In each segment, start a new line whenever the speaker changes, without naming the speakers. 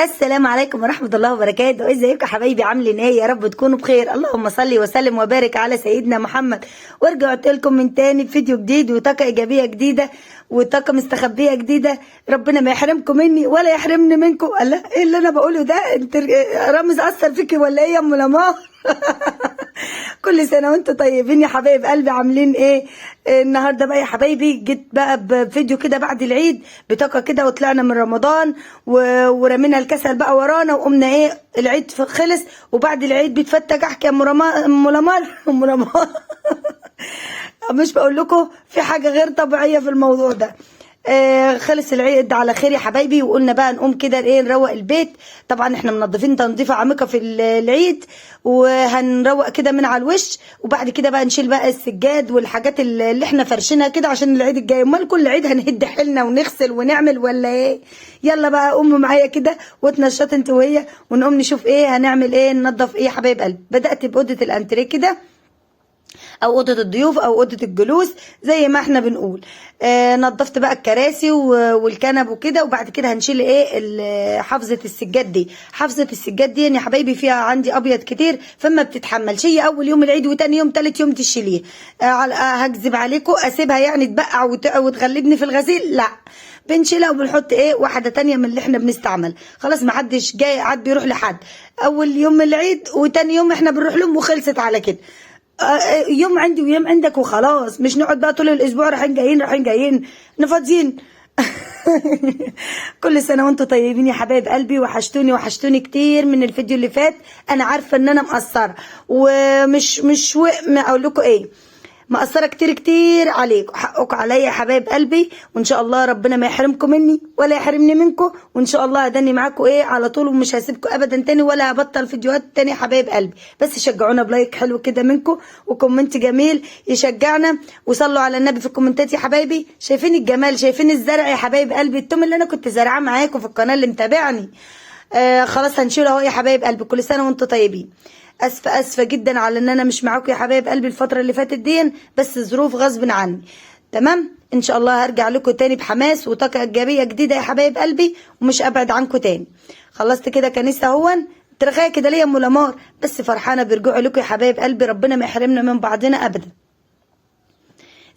السلام عليكم ورحمة الله وبركاته. ازيكم يا حبايبي؟ عاملين ايه؟ يا رب تكونوا بخير. اللهم صل وسلم وبارك على سيدنا محمد. ورجعت لكم من تاني بفيديو جديد وطاقة ايجابية جديدة وطاقة مستخبية جديدة. ربنا ما يحرمكم مني ولا يحرمني منكم. الله، ايه اللي انا بقوله ده؟ انت رامز اثر فيكي ولا ايه يا ام لمار؟ كل سنة وانتم طيبين يا حبايب قلبي. عاملين ايه النهارده بقى يا حبايبي؟ جيت بقى بفيديو كده بعد العيد بطاقة كده، وطلعنا من رمضان ورمينا الكسل بقى ورانا وقمنا ايه، العيد خلص، وبعد العيد بيتفتح احكي يا ام لمار ام لمار. مش بقول لكم في حاجة غير طبيعية في الموضوع ده. خلص العيد على خير يا حبايبي، وقلنا بقى نقوم كده ايه، نروق البيت. طبعا احنا منظفين تنظيفه عميقة في العيد، وهنروق كده من على الوش، وبعد كده بقى نشيل بقى السجاد والحاجات اللي احنا فرشينها كده عشان العيد الجاي. امال كل عيد هنهد حيلنا ونغسل ونعمل ولا ايه؟ يلا بقى قوموا معايا كده واتنشط انت وهي، ونقوم نشوف ايه هنعمل، ايه ننظف ايه يا حبايب قلبي. بدات باوضه الانتريه كده، او اوضة الضيوف، او اوضة الجلوس زي ما احنا بنقول. نظفت بقى الكراسي والكنب وكده، وبعد كده هنشيل ايه حافظه السجاد دي. حافظه السجاد دي يا حبايبي فيها عندي ابيض كتير، فما بتتحملش. هي اول يوم العيد وتاني يوم تالت يوم تشيليه. هكذب عليكم اسيبها يعني تبقع وتغلبني في الغسيل؟ لا، بنشيلها وبنحط ايه واحدة تانية من اللي احنا بنستعمل. خلاص ما حدش جاي عاد بيروح لحد. اول يوم العيد وتاني يوم احنا بنروح لهم، وخلصت على كده. يوم عندي ويوم عندك وخلاص، مش نقعد بقى طول الاسبوع رايحين جايين رايحين جايين نفاضيين. كل سنة وانتم طيبين يا حبايب قلبي. وحشتوني وحشتوني كتير من الفيديو اللي فات. انا عارفه ان انا مقصرة ومش مش ما اقول لكم ايه، مقصرة كتير كتير عليكم. حقكم عليا يا حبايب قلبي، وان شاء الله ربنا ما يحرمكم مني ولا يحرمني منكم، وان شاء الله هدني معاكم ايه على طول، ومش هسيبكم ابدا تاني ولا هبطل فيديوهات تاني يا حبايب قلبي. بس شجعونا ب like حلو كده منكم و comment جميل يشجعنا، وصلوا على النبي في الكومنتات يا حبايبي. شايفين الجمال، شايفين الزرع يا حبايب قلبي، التوم اللي انا كنت زارعاه معاكم في القناة اللي متابعني. خلاص هنشيله اهو يا حبايب قلبي. كل سنة وانتم طيبين. اسفه اسفه جدا على ان انا مش معاكم يا حبايب قلبي الفترة اللي فاتت دي، بس ظروف غصب عني. تمام، ان شاء الله هرجع لكم تاني بحماس وطاقة ايجابية جديدة يا حبايب قلبي، ومش ابعد عنكم تاني. خلصت كده كنيسة اهون ترخايه كده ليا يا ام لمار، بس فرحانة برجوعي لكم يا حبايب قلبي. ربنا ما يحرمنا من بعضنا ابدا.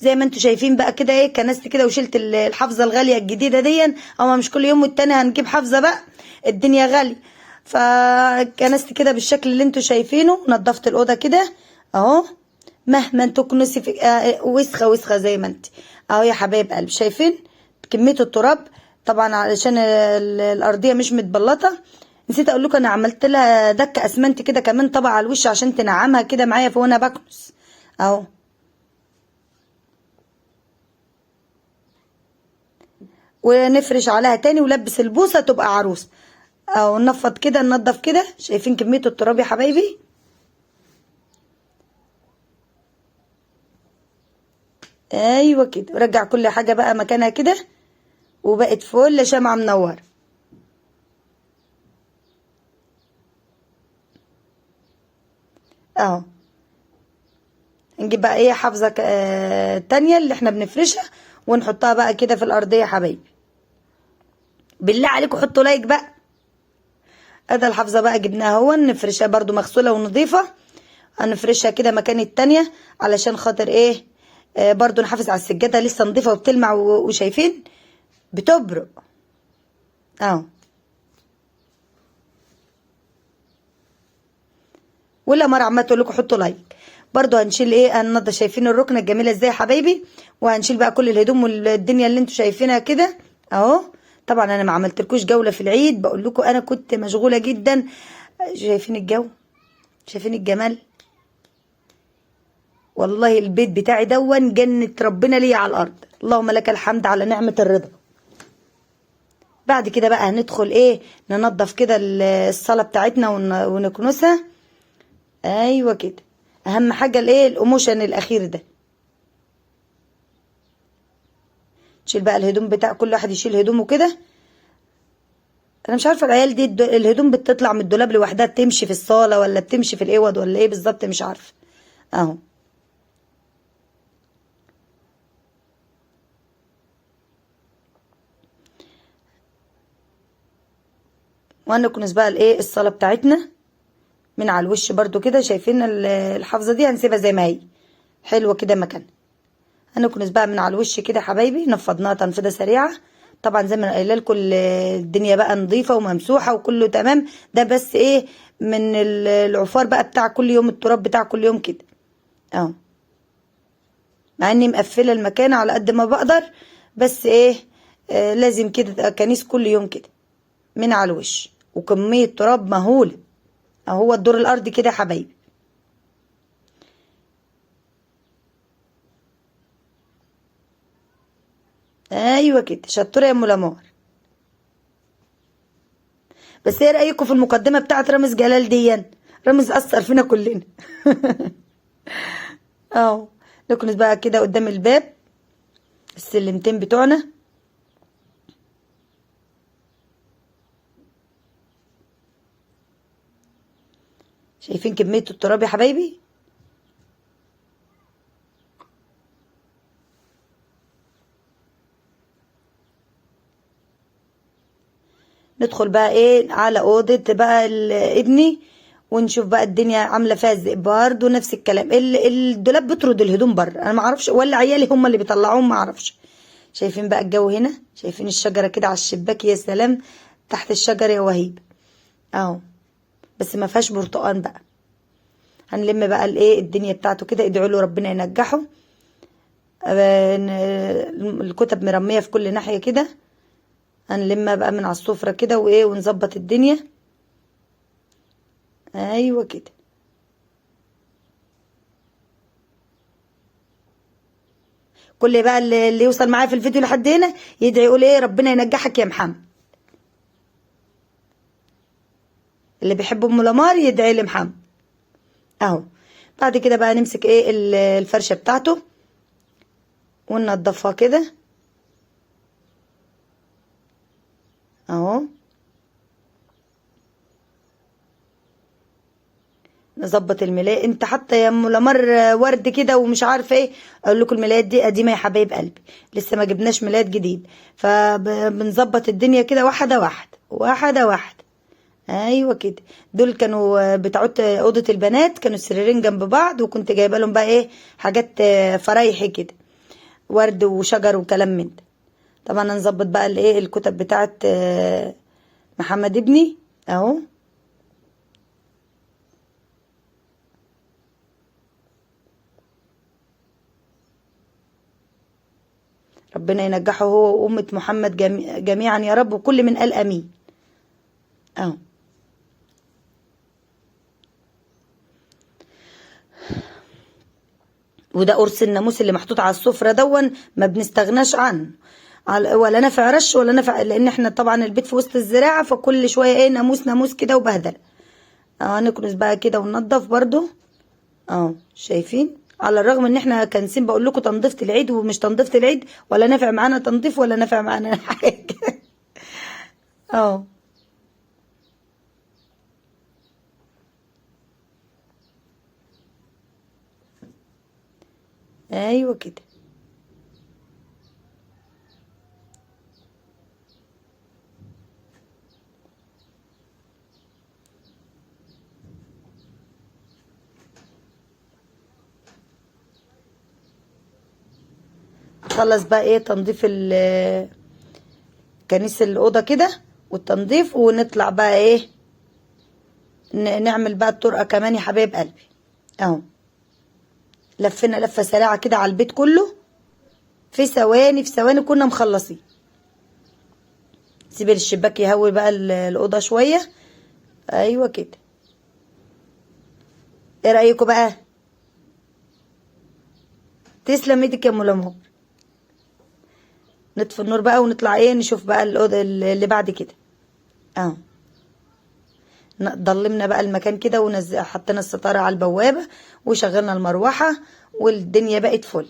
زي ما انتم شايفين بقى كده ايه، كنست كده وشلت الحافظة الغالية الجديدة دي. او مش كل يوم والتاني هنجيب حافظه بقى، الدنيا غالية. فكنست كده بالشكل اللي انتوا شايفينه. نظفت الاوضة كده اهو، مهما انتوا تكنسي في وسخة وسخة زي ما انت اهو يا حبايب قلب. شايفين كمية التراب؟ طبعا علشان الارضية مش متبلطه. نسيت اقول لكم انا عملت لها دكه اسمنت كده كمان طبعا على الوش عشان تنعمها كده معايا وانا بكنس اهو. ونفرش عليها تاني ولبس البوصه تبقى عروس اهو. ننفض كده ننضف كده. شايفين كمية التراب يا حبايبي؟ ايوه كده. رجع كل حاجة بقى مكانها كده، وبقت فل شمعة منور. اهو نجيب بقى ايه حافظه تانية اللي احنا بنفرشها ونحطها بقى كده في الارضية يا حبايبي. بالله عليكم حطوا لايك بقى. ادي الحافظة بقى جبناها اهو، نفرشها برضو مغسوله ونظيفه، هنفرشها كده مكان التانية علشان خاطر ايه، برضو نحافظ على السجادة لسه نظيفة وبتلمع وشايفين بتبرق اهو. ولا مرة عماله تقول لكم حطوا لايك. برضو هنشيل ايه، هننضف. شايفين الركنه الجميلة ازاي يا حبايبي؟ وهنشيل بقى كل الهدوم والدنيا اللي انتوا شايفينها كده اهو. طبعا انا ما عملتلكوش جولة في العيد، بقول لكم انا كنت مشغولة جدا. شايفين الجو؟ شايفين الجمال؟ والله البيت بتاعي دون جنة ربنا ليا على الارض. اللهم لك الحمد على نعمه الرضا. بعد كده بقى هندخل ايه، ننظف كده الصاله بتاعتنا ونكنسها. ايوه كده، اهم حاجة الايه، القموشن الاخير ده. نشيل بقى الهدوم بتاع كل واحد يشيل هدومه كده. انا مش عارفه العيال دي الهدوم بتطلع من الدولاب لوحدها، بتمشي في الصاله ولا بتمشي في الاوض ولا ايه بالظبط، مش عارفه اهو. وهنكنس بقى الايه الصاله بتاعتنا من على الوش برضو كده. شايفين الحافظة دي هنسيبها زي ما هي حلوة كده مكانها. هنكنس بقى من على الوش كده حبايبي، نفضناها تنفيضه سريعة. طبعا زي ما انا قايله لكم الدنيا بقى نظيفة وممسوحه وكله تمام. ده بس ايه من العفار بقى بتاع كل يوم، التراب بتاع كل يوم كده اهو. مع اني مقفلة المكان على قد ما بقدر، بس ايه لازم كده كنيس كل يوم كده من على الوش، وكمية تراب مهولة اهو. الدور الارضي كده يا حبايبي. ايوه كده شطوره يا ام لمار. بس ايه رايكم في المقدمة بتاعت رامز جلال دي؟ رامز اثر فينا كلنا. اهو نكنس بقى كده قدام الباب السلمتين بتوعنا. شايفين كمية التراب يا حبايبي؟ ندخل بقى ايه على اوضة بقى ابني، ونشوف بقى الدنيا عامله فيها ازاي. برضه نفس الكلام، الدولاب بيطرد الهدوم بره، انا ما اعرفش ولا عيالي هم اللي بيطلعوهم ما اعرفش. شايفين بقى الجو هنا؟ شايفين الشجرة كده على الشباك؟ يا سلام، تحت الشجرة يا وهيب اهو، بس ما فيهاش برتقان بقى. هنلم بقى الايه الدنيا بتاعته كده، ادعوا له ربنا ينجحه. الكتب مرمية في كل ناحية كده، هنلمها بقى من على السفرة كده وايه ونظبط الدنيا. ايوه كده. كل بقى اللي يوصل معايا في الفيديو لحد هنا يدعي يقول ايه ربنا ينجحك يا محمد. اللي بيحب ام لمار يدعي لمحمد اهو. بعد كده بقى نمسك ايه الفرشة بتاعته وننضفها كده اهو، نظبط الملاية. انت حتى يا ام لمار ورد كده ومش عارفه ايه، اقول لكم الملايات دي قديمة يا حبايب قلبي، لسه ما جبناش ملايات جديد، فبنظبط الدنيا كده واحدة واحدة واحدة واحدة. ايوه كده. دول كانوا بتاعت اوضة البنات، كانوا السريرين جنب بعض، وكنت جايبه لهم بقى ايه حاجات فرايحي كده، ورد وشجر وكلام من ده. طبعا هنظبط بقى الايه الكتب بتاعت محمد ابني اهو. ربنا ينجحه هو وأمة محمد جميعا يا رب، وكل من قال امين اهو. وده قرص الناموس اللي محطوط على السفرة دون، ما بنستغناش عنه، ولا نافع رش ولا نافع، لان احنا طبعا البيت في وسط الزراعة، فكل شوية ايه ناموس ناموس كده وبهدله. نكنس بقى كده وننضف برضو اهو. شايفين؟ على الرغم ان احنا كنسين بقول لكم تنظيفة العيد ومش تنظيفة العيد، ولا نافع معانا تنظيف ولا نافع معانا حاجة اهو. ايوه كده. خلص بقى ايه تنظيف كنيس الاوضة كده والتنظيف، ونطلع بقى ايه نعمل بقى الطرقه كمان يا حبايب قلبي اهو. لفينا لفه سريعة كده على البيت كله في ثواني، في ثواني كنا مخلصين. سيب الشباك يهوي بقى الاوضة شوية. ايوه كده. ايه رايكم بقى؟ تسلم ايدك يا ام لمار. نطفي النور بقى ونطلع ايه نشوف بقى الاوضة اللي بعد كده اهو. ضلمنا بقى المكان كده حطينا الستارة على البوابة وشغلنا المروحة والدنيا بقت فل.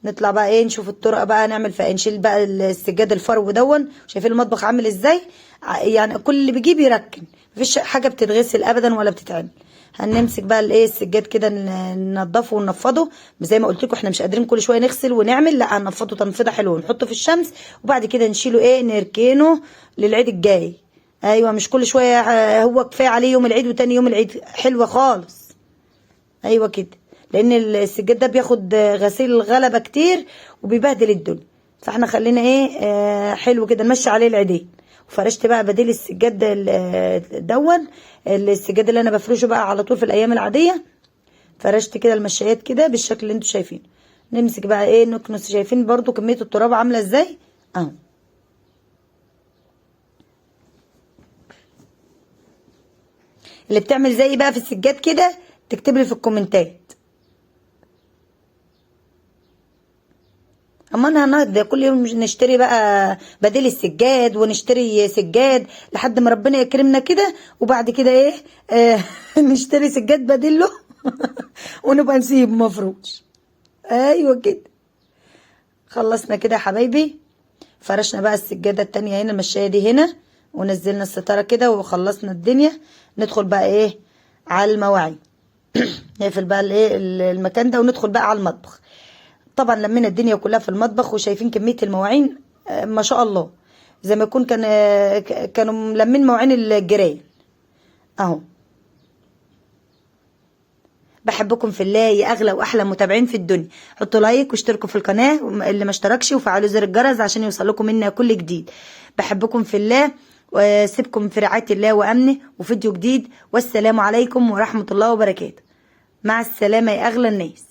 نطلع بقى ايه نشوف الطرقه بقى نعمل فيها، نشيل بقى السجاد الفرو دون. شايفين المطبخ عامل ازاي؟ يعني كل اللي بيجيب يركن، مفيش حاجة بتتغسل ابدا ولا بتتعمل. هنمسك بقى الايه السجاد كده ننضفه وننفضه، زي ما قلت لكم احنا مش قادرين كل شوية نغسل ونعمل، لا هننفضه تنفيضه حلوة ونحطه في الشمس، وبعد كده نشيله ايه نركنه للعيد الجاي. ايوه مش كل شوية، هو كفاية عليه يوم العيد وتاني يوم العيد، حلوة خالص. ايوه كده، لان السجاد ده بياخد غسيل غلبه كتير وبيبهدل الدنيا، فاحنا خلينا ايه حلو كده نمشي عليه العيدين. وفرشت بقى بديل السجاد دون السجاد اللي انا بفرشه بقى على طول في الايام العادية، فرشت كده المشايات كده بالشكل اللي انتوا شايفينه. نمسك بقى ايه نكنس، شايفين برضو كمية التراب عامله ازاي اهو. اللي بتعمل زي بقى في السجاد كده تكتب لي في الكومنتات. اما انا هنقعد كل يوم نشتري بقى بديل السجاد ونشتري سجاد لحد ما ربنا يكرمنا كده، وبعد كده ايه نشتري سجاد بديله ونبقى نسيب مفروش. ايوه كده خلصنا كده يا حبايبي. فرشنا بقى السجادة التانية هنا المشايه دي هنا، ونزلنا الستارة كده وخلصنا الدنيا. ندخل بقى ايه على المواعين. نقفل بقى الايه المكان ده وندخل بقى على المطبخ. طبعا لمينا الدنيا كلها في المطبخ، وشايفين كمية المواعين ما شاء الله، زي ما يكون كانوا ملمين مواعين الجيران اهو. بحبكم في الله يا اغلى واحلى متابعين في الدنيا. حطوا لايك واشتركوا في القناة اللي ما اشتركش، وفعلوا زر الجرس عشان يوصلكم منا كل جديد. بحبكم في الله واسيبكم في رعاية الله وامنه، وفيديو جديد، والسلام عليكم ورحمة الله وبركاته. مع السلامة يا اغلى الناس.